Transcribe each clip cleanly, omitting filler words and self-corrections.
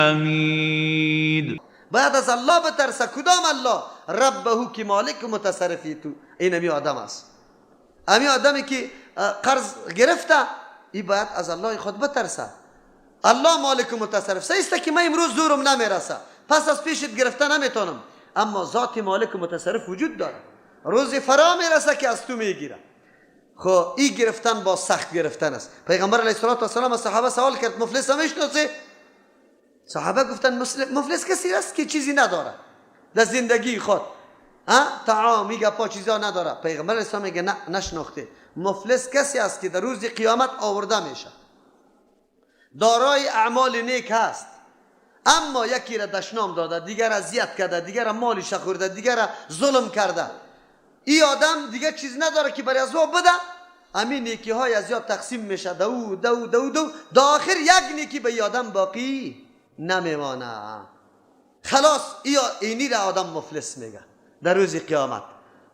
حمید. باید از الله بترسه. کدام الله؟ ربه که مالک و متصرفی تو. این امی آدم است، امی آدمی که قرض گرفته، ای باید از الله خود بترسه. الله مالک و متصرف سیسته که من امروز زورم نمیرسه، پس از پیشت گرفته نمیتونم، اما ذات مالک و متصرف وجود داره. روز فرا میرسه که از تو میگیره. خب ای گرفتن با سخت گرفتن است. پیغمبر علیه الصلاة والسلام از صحابه سوال کرد مفلس میشناسی؟ صحابه گفتن مفلس کسی است که چیزی نداره در زندگی خود، طعام میگه پا چیزا نداره. پیغمبر اسلام میگه نه، نشناخته. مفلس کسی است که در روز قیامت آورده میشه، دارای اعمال نیک هست، اما یکی را دشنام داده، دیگر اذیت کرده، دیگر مالش خورده، دیگر ظلم کرده. ای آدم دیگه چیز نداره که برای از او بده. همین نیکی های از یاد تقسیم میشه، دو دو دو دو دا آخر یک نیکی به ای آدم باقی نمیمانه. خلاص اینی را آدم مفلس میگه در روز قیامت،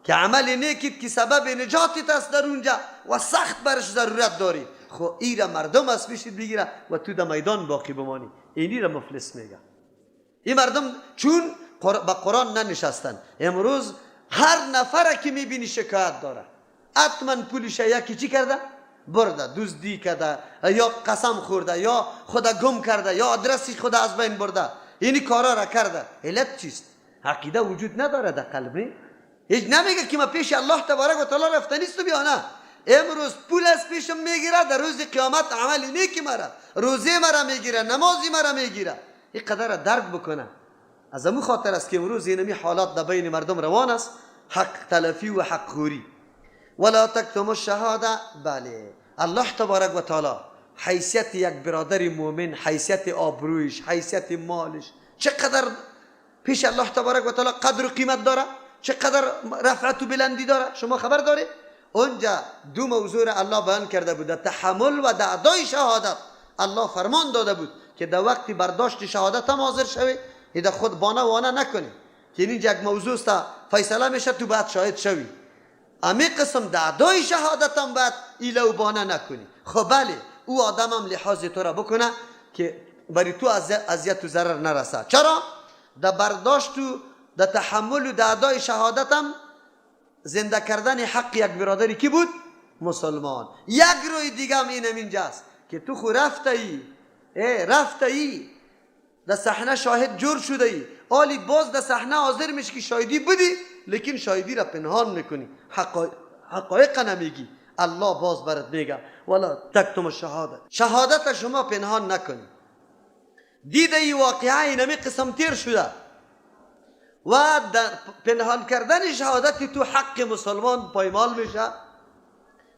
که عمل نیکیت که سبب نجاتت است در اونجا و سخت برش ضرورت داری، خب ای را مردم از پیشت بگیره و تو در میدان باقی بمانی. اینی را مفلس میگه. این مردم چون به قرآن ننشستن، امروز هر نفر که میبینی شکایت داره، حتما پولش یکی چی کرده؟ برده، دزدی کرده، یا قسم خورده، یا خدا گم کرده، یا آدرس خدا از بین برده. اینی کارا را کرده. علت چیست؟ عقیده وجود نداره در قلب. هیچ نمیگه که ما پیش الله تبارک و تعالی رفته نیستم یا نه. امروز پول از پیشم میگیره، در روز قیامت عمل نیکی مرا، روزه مرا میگیره، نمازی مرا میگیره. این قدر درک بکنه. از امو خاطر است که امروز اینمی حالات در بین مردم روان است، حق تلفی و حق خوری. ولا تکتم الشهاده. بله، الله تبارک و تعالی حیثیت یک برادر مؤمن، حیثیت آبرویش، حیثیت مالش چقدر پیش الله تبارک و تعالی قدر و قیمت داره، چقدر رفعت و بلندی داره. شما خبر داری؟ اونجا دو موضوع را الله بیان کرده بود، تحمل و ادای شهادت. الله فرمان داده بود که در وقتی برداشت شهادت هم حاضر شوی، ایده خود بانه وانه نکنی که اینجا یک موضوع است فیصله میشه، تو باید شاهد شوی. امی قسم در ادای شهادت هم باید ایله و بانه نکنی. خب بله، او آدم هم لحاظ تو را بکنه که برای تو اذیت و ضرر نرسه. چرا؟ در برداشت و در تحمل و در ادای شهادت هم زنده کردن حق یک برادری کی بود؟ مسلمان. یک روی دیگه هم اینم اینجاست که تو خو رفته ای، رفته ای در صحنه شاهد جور شده ای، آلی باز در صحنه حاضر میشی که شاهدی بدی، لیکن شاهدی را پنهان میکنی، حقایق نمیگی. الله باز برات میگه ولا تکتم الشهاده، شهادت شما پنهان نکنی. دیده ای واقعه اینمی قسم تیر شده و در پنهان کردن شهادت تو حق مسلمان پایمال میشه،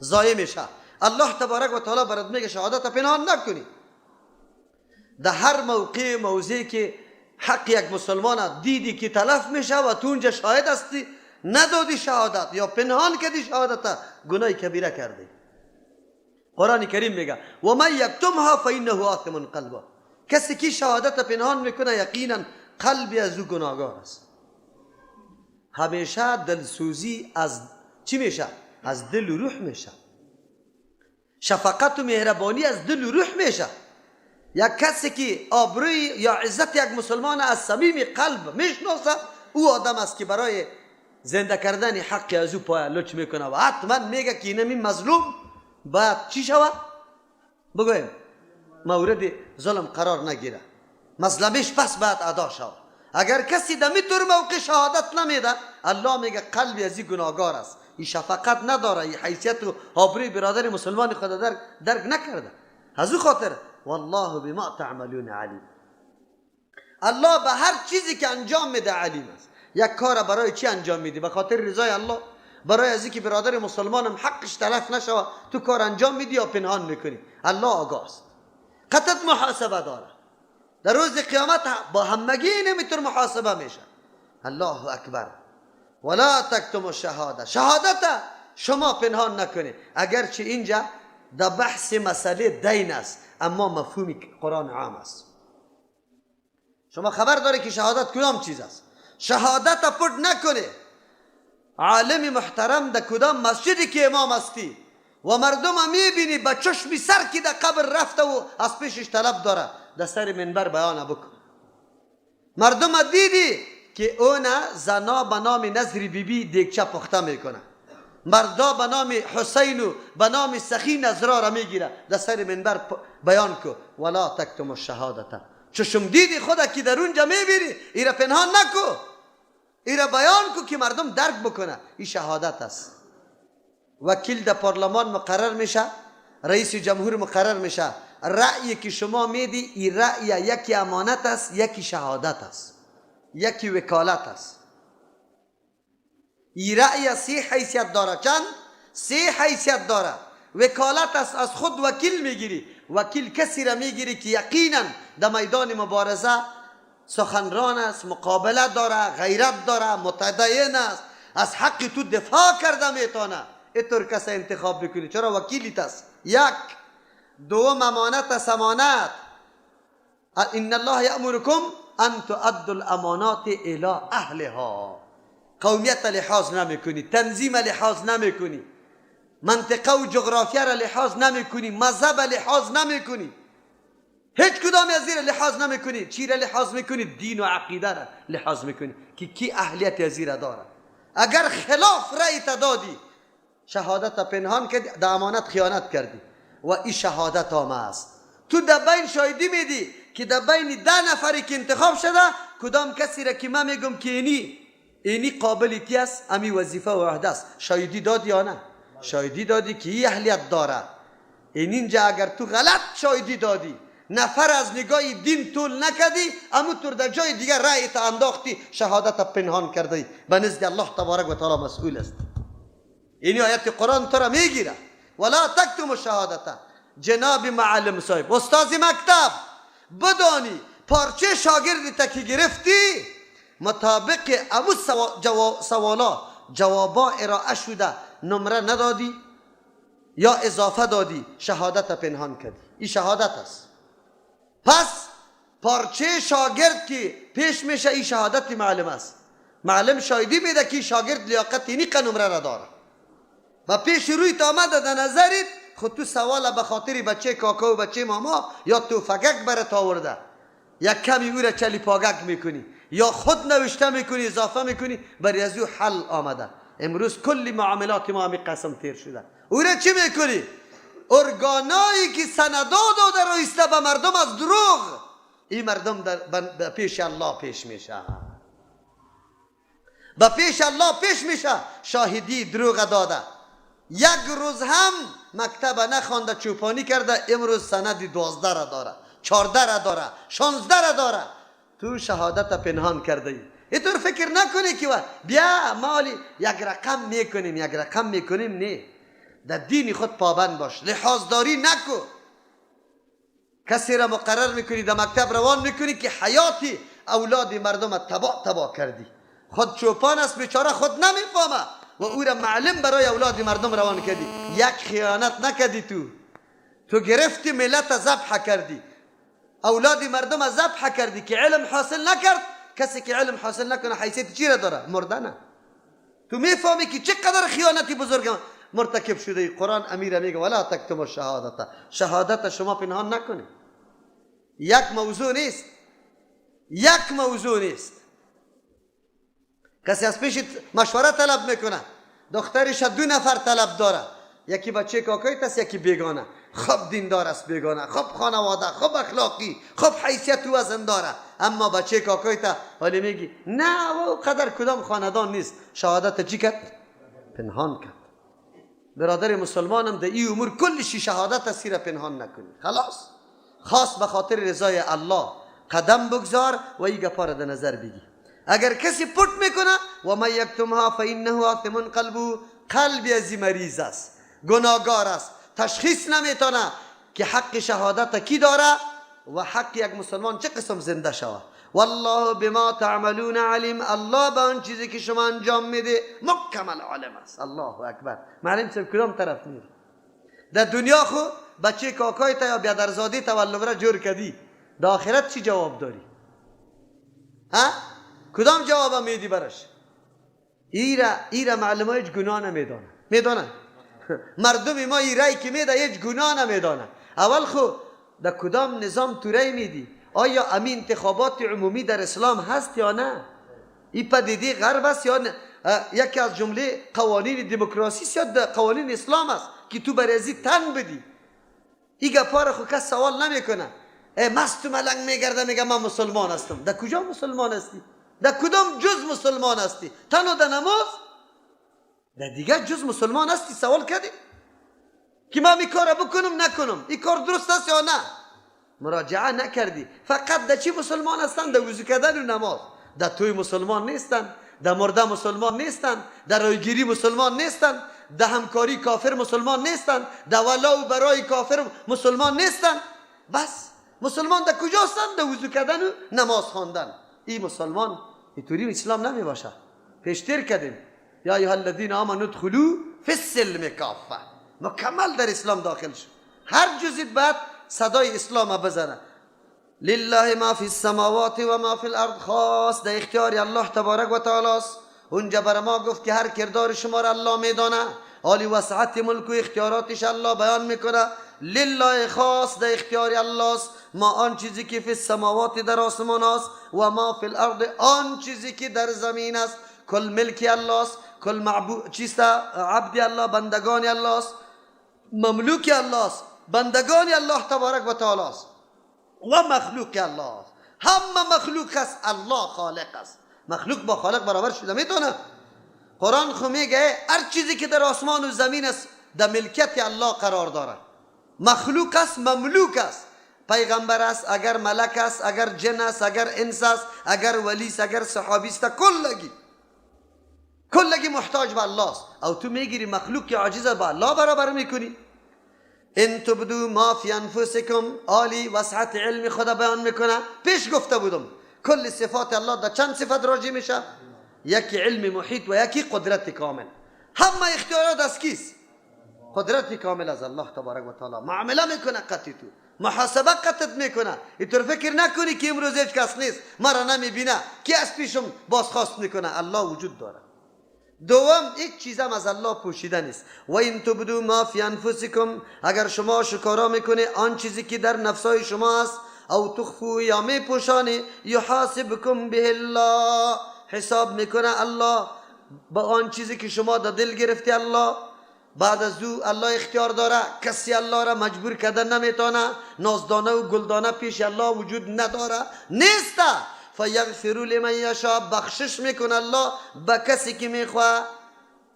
ضایع میشه. الله تبارک و تعالی برات میگه شهادت پنهان نکنی. در هر موقع موضعی که حق یک مسلمان دیدی که تلف میشه و تو اونجا شاهد هستی، ندادی شهادت یا پنهان کردی شهادت، گناه کبیره کردی. قرآن کریم میگه و من یکتمها فانه آثم قلبه. کسی که شهادت پنهان میکنه یقینا قلبی از او گناهگار است. همیشه دلسوزی از چی میشه؟ از دل و روح میشه. شفقت و مهربانی از دل و روح میشه. یک کسی که آبروی یا عزت یک مسلمان از صمیم قلب میشناسه، او آدم است که برای زنده کردن حق از او پای لچ میکنه و حتما میگه که اینمی مظلوم باید چی شود؟ بگویم مورد ظلم قرار نگیره، مظلمش پس باید ادا شود. اگر کسی دمی طور موقع شهادت نمیده، الله میگه قلبی از این گناهگار است، این شفقت نداره، این حیثیت و آبروی برادر مسلمان خود درک نکرده. از او خاطر والله بما تعملون علیم. الله به هر چیزی که انجام میده علیم است. یک کار برای چی انجام میدی؟ به خاطر رضای الله، برای از اینکه برادر مسلمانم حقش تلف نشوه، تو کار انجام میدی یا پنهان میکنی؟ الله آگاه است، قطعت محاسبه داره. در روز قیامت با همگی نمیتون محاسبه میشه. الله اکبر. ولا تکتم الشهاده، شهادت شما پنهان نکنی. اگرچه اینجا در بحث مسئله دین است، اما مفهوم قرآن عام است. شما خبر داری که شهادت کدام چیز است؟ شهادت پټ نکنی. عالم محترم در کدام مسجدی که امام هستی و مردم میبینی با چشم سر که در قبر رفته و از پیشش طلب داره، در سر منبر بیان بکن. مردم دیدی که اونا زنا به نام نظری بی بی دیگچه پخته میکنه، مردا به نام حسین و به نام سخی نظرا را میگیره، در سر منبر بیان کو ولا تکتم الشهادت. چشم دیدی خدا که در اونجا میبینی، ایرا پنهان نکو، ایرا بیان کو که مردم درک بکنه. این شهادت است. وکیل در پارلمان مقرر میشه، رئیس جمهور مقرر میشه. رأیی که شما میدی این رأی یکی امانت است، یکی شهادت است، یکی وکالت است. این رأی سه حیثیت داره. چند؟ سه حیثیت داره. وکالت است، از خود وکیل میگیری. وکیل کسی را میگیری که یقینا در میدان مبارزه سخنران است، مقابله داره، غیرت داره، متدین است، از حق تو دفاع کرده میتونه. اینطور کس انتخاب بکنی، چرا؟ وکیلیت است. یک. دوم امانت است. امانت، ان الله یامرکم ان تؤدوا الامانات الی اهلها. قومیت لحاظ نمیکنی، تنظیم لحاظ نمیکنی، منطقه و جغرافیا را لحاظ نمیکنی، مذهب لحاظ نمیکنی، هیچ کدام از زیر لحاظ نمیکنی. چی را لحاظ میکنی؟ دین و عقیده را لحاظ میکنی که کی اهلیت از زیر داره. اگر خلاف رأی دادی، شهادت پنهان کردی، در امانت خیانت کردی و این شهادت آمه است. تو در بین شاهدی میدی که در بین 10 نفری که انتخاب شده، کدام کسی را که من میگم که اینی قابلیتی است، امی وظیفه و عهده است. شاهدی دادی یا نه؟ شاهدی دادی که این اهلیت داره. این اینجا اگر تو غلط شاهدی دادی، نفر از نگاه دین طول نکردی، اما تو در جای دیگر رأی تا انداختی، شهادت پنهان کردی، به نزد الله تبارک و تعالی مسئول است. این آیت قرآن تو را میگیره. ولا تکتم الشهادت. جناب معلم صاحب، استاد مکتب، بدانی پارچه شاگردی تکی گرفتی مطابق امو سوالا جوابا ارائه شده، نمره ندادی یا اضافه دادی، شهادت پنهان کردی. این شهادت است. پس پارچه شاگرد که پیش میشه، این شهادت معلم است. معلم شاهدی میده که شاگرد لیاقت اینی نمره را داره و پیش روی تا آمده در نظرت، خود تو سوال به خاطر بچه کاکا و بچه ماما یا تو فگک برات آورده، یک کمی او را چلی پاگک میکنی یا خود نوشته میکنی، اضافه میکنی، برای از او حل آمده. امروز کل معاملات ما همی قسم تیر شده. او را چی میکنی؟ ارگانایی که سندا داده رو ایسته به مردم از دروغ، این مردم در پیش الله پیش میشه، به پیش الله پیش میشه. شاهدی دروغ داده، یک روز هم مکتب نخوانده، چوپانی کرده، امروز سند 12 را داره، 14 را داره، 16 را داره. تو شهادت پنهان کرده ای. اینطور فکر نکنی که بیا مالی یک رقم میکنیم، یک رقم میکنیم. نه، در دین خود پابند باش، لحاظداری نکو. کسی را مقرر میکنی، در مکتب روان میکنی که حیاتی اولاد مردم تبا تبا کردی. خود چوپان است بیچاره، خود نمیفهمه و او را معلم برای اولاد مردم روان کردی. یک خیانت نکردی، تو گرفتی ملت ذبح کردی، اولاد مردم ذبح کردی که علم حاصل نکرد. کسی که علم حاصل نکنه حیثیت چی را داره؟ مردنه. تو میفهمی که چقدر خیانتی بزرگ مرتکب شده. قرآن امیر میگه ولا تکتم الشهادت. شهادت شما پنهان نکنی. یک موضوع نیست، یک موضوع نیست. کسی از پیش مشوره طلب میکنه، دخترش 2 نفر طلب داره، یکی بچه کاکایت است، یکی بیگانه. خب دیندار است بیگانه، خب خانواده، خب اخلاقی، خب حیثیت و وزن داره، اما بچه کاکایت ولی میگی نه او قدر کدام خاندان نیست. شهادت چی کرد؟ پنهان کرد. برادر مسلمانم، در این امور کلشی شهادت است، را پنهان نکنی. خلاص، خاص به خاطر رضای الله قدم بگذار و این گپا را در نظر بگی. اگر کسی پټ میکنه و من یکتمها فانه آثم قلبه، قلب از مریض است، گناهگار است، تشخیص نمیتونه که حق شهادت کی داره و حق یک مسلمان چه قسم زنده شوه. والله بما تعملون علیم. الله به آن چیزی که شما انجام میده مکمل عالم است. الله اکبر. معلم صاحب کدام طرف میری؟ در دنیا خو بچه کاکای تا یا بیادرزادی تولد را جور کردی، در آخرت چی جواب داری؟ ها؟ کدام جواب میدی براش؟ ایره معلم هیچ گناه نمیدانه. میدانه؟ مردم ما ایرای که میده هیچ گناه نمیدانه. اول خو در کدام نظام تو رای میدی؟ آیا امی انتخابات عمومی در اسلام هست یا نه؟ این پدیده غرب است یا نه؟ یکی از جمله قوانین دموکراسی یا قوانین اسلام است که تو برازی تن بدی. این گپا را خو کس سوال نمیکنه. مست و ملنگ میگرده میگه من مسلمان هستم. در کجا مسلمان هستی؟ در کدام جز مسلمان هستی؟ تنها در نماز؟ در دیگه جز مسلمان هستی؟ سوال کردی که من این کار بکنم نکنم، این کار درست است یا نه؟ مراجعه نکردی. فقط در چی مسلمان هستن؟ در وضو کردن و نماز. در توی مسلمان نیستن، در مرده مسلمان نیستن، در رایگیری مسلمان نیستن، در همکاری کافر مسلمان نیستن، در ولا و برای کافر مسلمان نیستن. بس مسلمان در کجا هستن؟ در وضو کردن و نماز خواندن. این مسلمان اینطوری اسلام نمی باشه. پیشتر کردیم یا ایها الذین آمنوا ادخلوا فی السلم کافه، مکمل در اسلام داخل شد. هر جزیت بعد صدای اسلام بزنه. لله ما فی السماوات و ما فی الارض، خاص در اختیار الله تبارک و تعالی است. اونجا بر ما گفت که هر کردار شما را الله میدانه، حالی وسعت ملک و اختیاراتش الله بیان میکنه. لله خاص در اختیار الله است، ما آن چیزی که فی السماوات در آسمان است و ما فی الارض آن چیزی که در زمین است. کل ملک الله است، کل معبود چیست؟ عبد الله، بندگان الله است، مملوک الله است، بندگان الله تبارک و تعالی است و مخلوق الله است. همه مخلوق است، الله خالق است. مخلوق با خالق برابر شده میتونه؟ قرآن خو میگه هر چیزی که در آسمان و زمین است در ملکیت الله قرار داره. مخلوق است، مملوک است. پیغمبر است، اگر ملک است، اگر جن است، اگر انس است، اگر ولی است، اگر صحابی است، کلگی محتاج به الله است. او تو میگیری مخلوق که عاجز با الله برابر میکنی. ان تبدو ما فی انفسکم، عالی وسعت علم خدا بیان میکنه. پیش گفته بودم کل صفات الله در چند صفت راجع میشه؟ یکی علم محیط و یکی قدرت کامل. همه اختیارات از کیست؟ قدرت کامل از الله تبارک و تعالی. معامله میکنه قطعی، تو محاسبه قطعت میکنه. اینطور فکر نکنی که امروز هیچ کس نیست، مرا نمیبینه، کی از پیشم بازخواست میکنه. الله وجود داره. دوم، یک چیزم از الله پوشیده نیست. و این تبدو ما فی انفسکم، اگر شما شکارا میکنه آن چیزی که در نفسای شما است، او تخفو یا میپوشانی، یحاسبکم به الله، حساب میکنه الله با آن چیزی که شما در دل گرفتی. الله بعد از او الله اختیار داره، کسی الله را مجبور کردن نمیتونه. نازدانه و گلدانه پیش الله وجود نداره، نیست. فیغفر لمن یشاء، بخشش میکنه الله به کسی که میخواه،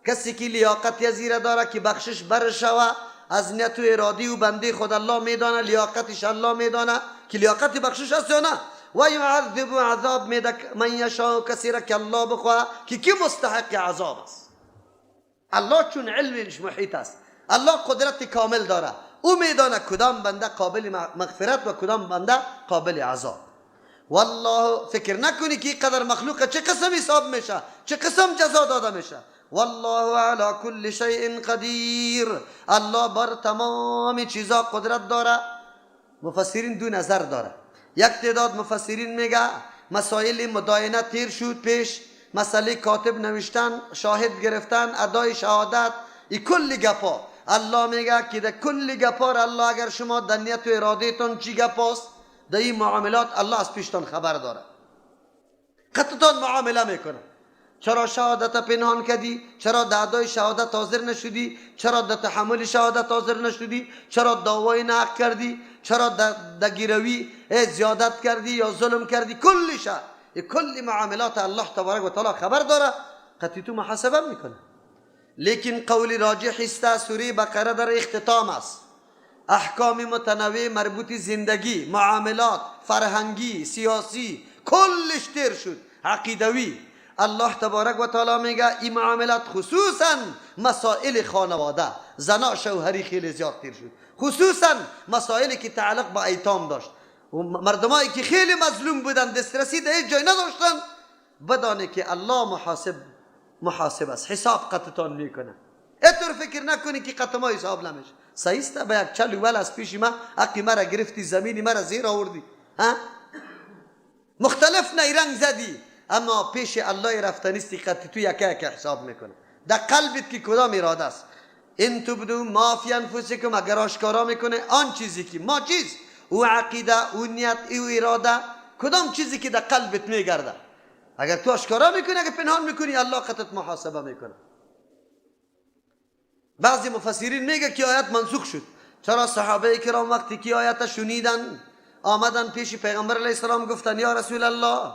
کسی که لیاقت زیره داره که بخشش بر شوه. از نیت و ارادی و بنده خود الله میدانه، لیاقتش الله میدانه که لیاقت بخشش است یا نه. و یعذب، عذاب میده من یشاء، کسی را که الله بخواه که کی مستحق عذاب است. الله چون علمش محیط است، الله قدرت کامل داره، او میدانه کدام بنده قابل مغفرت و کدام بنده قابل عذاب. والله فکر نکنی که قدر مخلوق چه قسم حساب میشه، چه قسم جزا داده میشه. والله علی کل شیء قدیر، الله بر تمام چیزا قدرت داره. مفسرین دو نظر داره. یک تعداد مفسرین میگه مسائل مداینه تیر شد پیش، مسئله کاتب نوشتن، شاهد گرفتن، ادای شهادت، ای کل گپا. الله میگه که در کل گپا الله اگر شما در نیت و اراده تون چی گپاست، در این معاملات الله از پیشتان خبر داره، قطعتان معامله میکنه. چرا شهادت پنهان کردی؟ چرا در ادای شهادت حاضر نشدی؟ چرا در تحمل شهادت حاضر نشدی؟ چرا دعوای نحق کردی؟ چرا در گروی زیادت کردی یا ظلم کردی؟ کل شهر کل معاملات الله تبارک و تعالی خبر داره، قطعی تو محاسبه میکنه. لیکن قول راجح است، سوره بقره در اختتام است. احکام متنوع مربوط زندگی، معاملات، فرهنگی، سیاسی، کلش تیر شد، عقیدوی. الله تبارک و تعالی میگه این معاملات خصوصا مسائل خانواده، زنا شوهری خیلی زیاد تیر شد، خصوصا مسائلی که تعلق با ایتام داشت و مردمایی که خیلی مظلوم بودن، دسترسی در هیچ جای نداشتن. بدانه که الله محاسب است، حساب قطعتان میکنه. اینطور فکر نکنی که قطع ما حساب نمیشه. صحیح است، به یک چل ول از پیش ما حقی مرا گرفتی، زمینی مرا زیر آوردی، ها مختلف نیرنگ زدی، اما پیش الله رفتنیستی، قطع تو یک یک حساب میکنه. در قلبت که کدام اراده است. ان تبدو ما فی انفسکم، اگر آشکارا میکنه آن چیزی که ما چیز او عقیده، او نیت، او اراده، کدام چیزی که در قلبت میگرده، اگر تو آشکارا میکنی، اگر پنهان میکنی، الله قطعت محاسبه میکنه. بعضی مفسرین میگه که آیت منسوخ شد. چرا؟ صحابه کرام وقتی که آیت شنیدن آمدن پیش پیغمبر علیه السلام، گفتن یا رسول الله،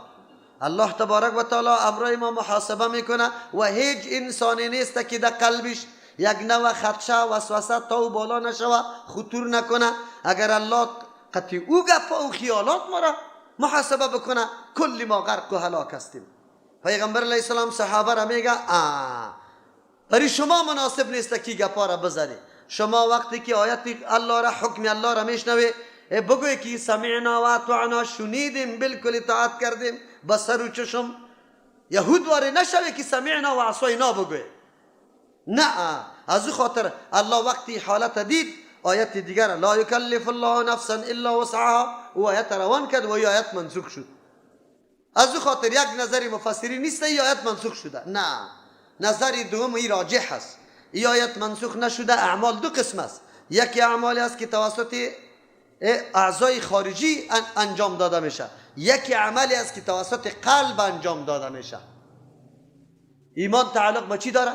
الله تبارک و تعالی امرای ما محاسبه میکنه و هیچ انسانی نیست که در قلبش یک نوع خدشه وسوسه تا بالا نشوه، خطور نکنه. اگر الله قطعی او گپ و خیالات ما را محاسبه بکنه، کل ما غرق و هلاک هستیم. پیغمبر علیه السلام صحابه را میگه برای شما مناسب نیست که گپا را بزنی. شما وقتی که آیت الله را، حکم الله را میشنوی، بگوی که سمعنا و اطعنا، شنیدیم، بالکل اطاعت کردیم با سر و چشم. یهود واره نشوی که سمعنا و عصینا بگوی، نه. از او خاطر الله وقتی حالت دید، آیت دیگر لا یکلف الله نفسا الا وسعها، او آیت روان کرد و آیت منسوخ شد. از او خاطر یک نظر مفسری نیست ای آیت منسوخ شده، نه. نظر دوم ای راجح است، ای آیت منسوخ نشده. اعمال دو قسم است: یکی اعمالی است که توسط اعضای خارجی انجام داده میشه، یکی عملی است که توسط قلب انجام داده میشه. ایمان تعلق به چی داره؟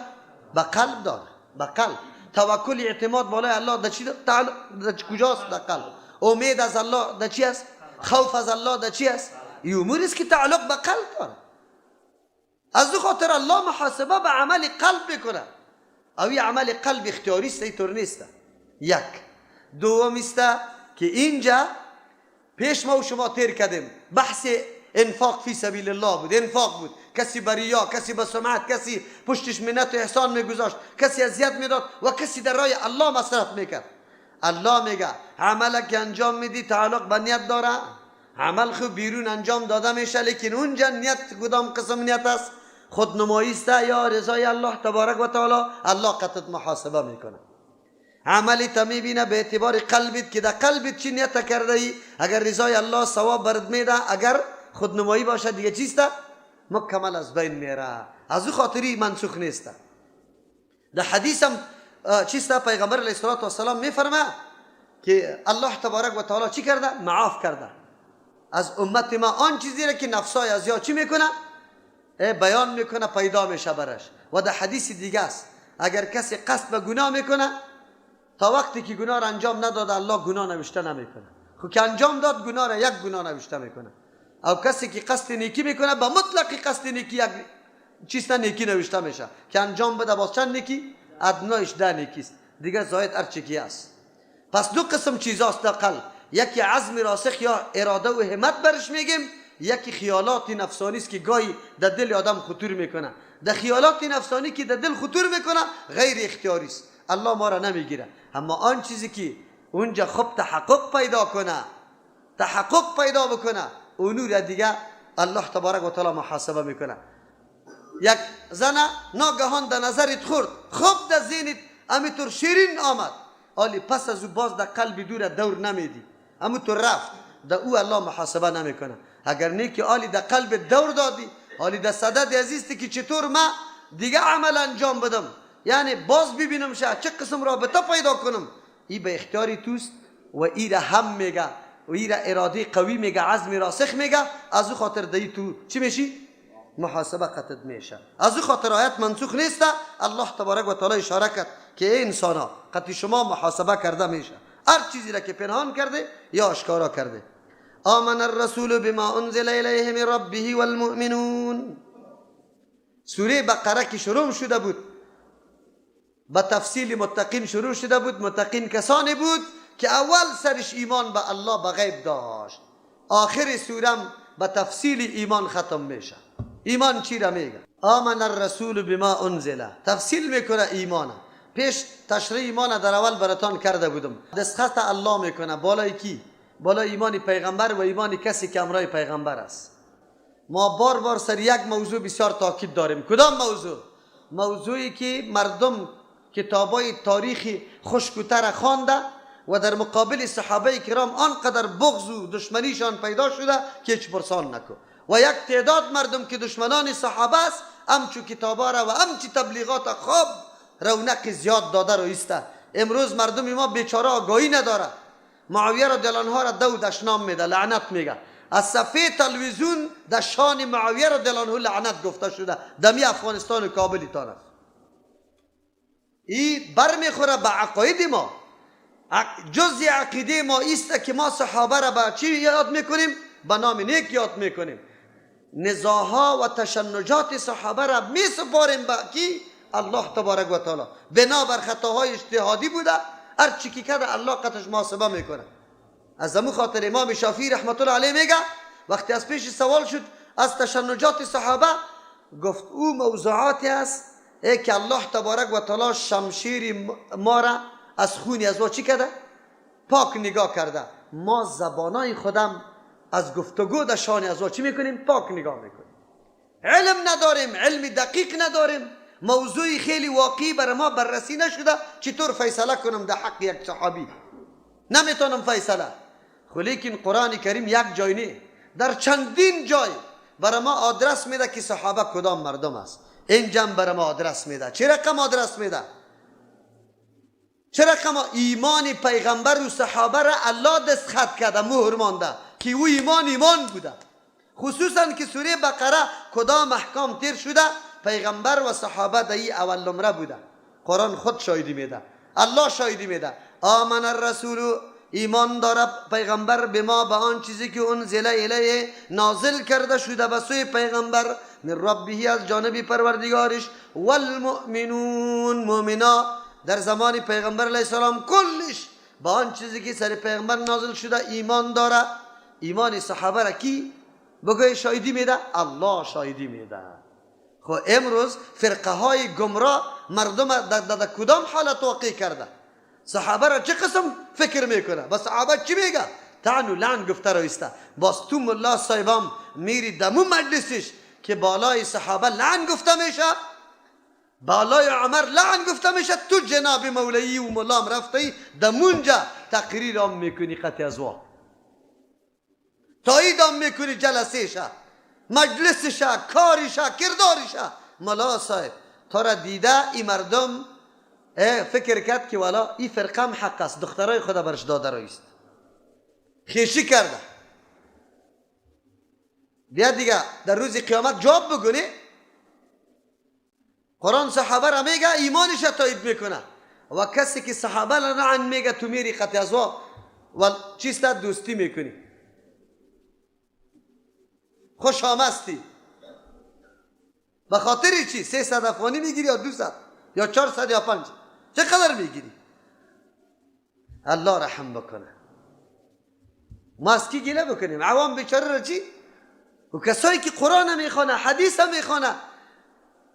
به قلب داره، به قلب. توکل، اعتماد بالای الله در چی تعلق، در کجاست؟ در قلب. امید از الله در چی است؟ خوف از الله در چی است؟ این اموری است که تعلق به قلب داره. از او خاطر الله محاسبه به عمل قلب میکنه. او عمل قلب اختیاری است، اینطور نیست. یک دوم است که اینجا پیش ما و شما تیر کردیم، بحث انفاق فی سبیل الله بود. انفاق بود، کسی به ریا، کسی به سمعت، کسی پشتش منت و احسان میگذاشت، کسی اذیت میداد و کسی در راه الله مصرف میکرد. الله میگه عمل که انجام میدی تعلق به نیت داره. عمل خو بیرون انجام داده میشه، لیکن اونجا نیت کدام قسم نیت است؟ خودنمایی است یا رضای الله تبارک و تعالی؟ الله قطعت محاسبه میکنه. عملی تا میبینه به اعتبار قلبت که در قلبت چی نیت کرده ای. اگر رضای الله، ثواب برد میده، اگر خودنمایی باشه دیگه چیست؟ مکمل از بین میره. از او خاطری منسوخ نیست. در حدیث هم چیست؟ پیغمبر علیه الصلاة والسلام میفرمه که الله تبارک و تعالی چی کرده؟ معاف کرده از امت ما آن چیزی را که نفسای از یا چی میکنه؟ بیان میکنه، پیدا میشه برش. و در حدیث دیگه است، اگر کسی قصد به گناه میکنه، تا وقتی که گناه را انجام نداده الله گناه نوشته نمیکنه. خب که انجام داد گناه را، یک گناه نوشته میکنه. او کسی که قصد نیکی میکنه، به مطلق قصد نیکی یک چیز نیکی نوشته میشه. که انجام بده باز چند نیکی؟ ادنایش 10 نیکی است، دیگه زاید هرچی که است. پس دو قسم چیزاست در قلب: یکی عزم راسخ یا اراده و همت برش میگیم، یکی خیالات نفسانی است که گاهی در دل آدم خطور میکنه. در خیالات نفسانی که در دل خطور میکنه غیر اختیاری است، الله ما را نمیگیره. اما آن چیزی که اونجا خوب تحقق پیدا کنه، تحقق پیدا بکنه، اونو را دیگه الله تبارک و تعالی محاسبه میکنه. یک زن ناگهان در نظرت خورد، خوب در ذهنت امیطور شیرین آمد، آلی پس از او باز در قلب دور دور نمیدی، تو رفت، در او الله محاسبه نمیکنه. اگر نه که آلی در قلب دور دادی، آلی در صدد عزیزتی که چطور ما دیگه عمل انجام بدم، یعنی باز ببینم شه چه قسم رابطه پیدا کنم، ای به اختیاری توست و ای را هم میگه و ای را اراده قوی میگه، عزم راسخ میگه. از او خاطر دی تو چی میشی؟ محاسبه قطعت میشه. از او خاطر آیت منسوخ نیست. الله تبارک و تعالی اشاره کرد که ای انسان ها، قطعی شما محاسبه کرده میشه، هر چیزی را که پنهان کرده یا آشکارا کرده. آمن الرسول بما انزل الیه من ربه والمؤمنون. سوره بقره که شروع شده بود با تفصیل متقین شروع شده بود. متقین کسانی بود که اول سرش ایمان به الله، به غیب داشت. آخر سورم به تفصیل ایمان ختم میشه. ایمان چی را میگه؟ آمن الرسول بما انزل، تفصیل میکنه ایمان. پیش تشریح ایمان در اول براتان کرده بودم. دستخط الله میکنه بالای کی؟ بالای ایمان پیغمبر و ایمان کسی که امرای پیغمبر است. ما بار بار سر یک موضوع بسیار تاکید داریم. کدام موضوع؟ موضوعی که مردم کتابای تاریخی خشکوتر خوانده و در مقابل صحابه کرام آنقدر بغض و دشمنیشان پیدا شده که هیچ پرسان نکن. و یک تعداد مردم که دشمنان صحابه است، همچو کتابا را و همچی تبلیغات خوب رونق زیاد داده رو ایسته. امروز مردم ما بیچاره آگاهی نداره. معاویه رضی الله عنه را دو دشنام میده، لعنت میگه. از صفحه تلویزیون در شان معاویه رضی الله عنه لعنت گفته شده، دمی افغانستان و کابل تان است. ای بر میخوره به عقاید ما. جزء عقیده ما ایست که ما صحابه را به چی یاد میکنیم؟ به نام نیک یاد میکنیم. نزاها و تشنجات صحابه را می سپاریم به کی؟ الله تبارک و تعالی. بنابر خطاهای اجتهادی بوده، هر چی که کرده الله قطش محاسبه میکنه. از امو خاطر امام شافعی رحمت الله علیه میگه وقتی از پیش سوال شد از تشنجات صحابه، گفت او موضوعاتی است ای که الله تبارک و تعالی شمشیر ما را از خونی از چی کرده؟ پاک نگاه کرده. ما زبانای خودم از گفتگو در شان از چی میکنیم؟ پاک نگاه میکنیم. علم نداریم، علم دقیق نداریم، موضوع خیلی واقعی بر ما بررسی نشده، چطور فیصله کنم در حق یک صحابی؟ نمیتونم فیصله. لیکن قرآن کریم یک جای نه، در چندین جای برای ما آدرس میده که صحابه کدام مردم است. اینجا برای ما آدرس میده. چه رقم آدرس میده؟ چه رقم ایمان پیغمبر و صحابه را الله دست خط کرده، مهر مانده که او ایمان ایمان بوده. خصوصا که سوره بقره کدام احکام تیر شده، پیغمبر و صحابه در ای اول نمره بوده. قرآن خود شاهدی میده، الله شاهدی میده. آمن الرسول، ایمان داره پیغمبر به ما، به آن چیزی که انزل الیه نازل کرده شده به سوی پیغمبر، من ربه از جانب پروردگارش، والمؤمنون مؤمنا در زمان پیغمبر علیه السلام کلش با آن چیزی که سر پیغمبر نازل شده ایمان داره. ایمان صحابه را کی بگوی شاهدی میده؟ الله شاهدی میده. خب امروز فرقه های گمراه مردم در کدام حالت واقع کرده؟ صحابه را چه قسم فکر میکنه؟ با صحابه چی میگه؟ طعن و لعن گفته رویسته. باز تو ملا صاحبام میری دمو مجلسش که بالای صحابه لعن گفته میشه، بالای عمر لعن گفته میشه، تو جناب مولوی و ملام رفتی دمونجا تقریر هم میکنی، قطع از وا تایید هم میکنی، جلسه شه، مجلس شه، کاری شه، کرداری شه. ملا صاحب تو را دیده ای مردم فکر کرد که والا این فرقه هم حق است، دخترای خدا برش داده رویست، خیشی کرده. بیا دیگه در روز قیامت جواب بگونی. قرآن صحابه را میگه ایمانش تایید میکنه و کسی که صحابه را لعن میگه تو میری قطع از و چیست دوستی میکنی، خوش آمستی. به خاطر چی؟ 300 افغانی میگیری یا 200 یا 400 یا 5، چقدر میگیری؟ الله رحم بکنه. ما از کی گله بکنیم؟ عوام بیچاره را چی؟ و کسایی که قرآن میخوانه، حدیث میخوانه،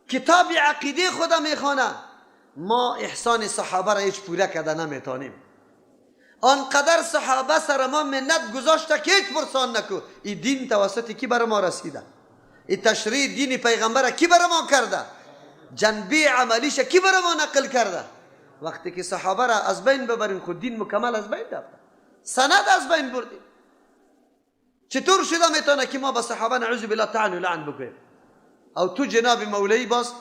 کتاب عقیده خدا میخوانه، ما احسان صحابه را هیچ پوره کرده نمیتونیم. آنقدر صحابه سر ما منت گذاشته که هیچ پرسان نکو. این دین توسط کی بر ما رسیده؟ این تشریع دین پیغمبر کی بر ما کرده؟ جنبه عملیش کی بر ما نقل کرده؟ وقتی که صحابه را از بین ببریم، خود دین مکمل از بین رفته، سند از بین بردیم. چطور شده میتونه که ما به صحابه نعوذ بالله طعن و لعن بکنیم؟ او تو جناب مولوی باز،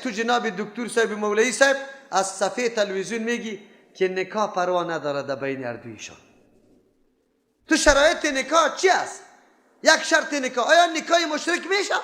تو جناب دکتر صاحب مولوی صاحب از صفحه تلویزیون میگی که نکاح پروا نداره در بین هر دویشان. تو شرایط نکاح چی است؟ یک شرط نکاح، آیا نکاح مشرک میشه؟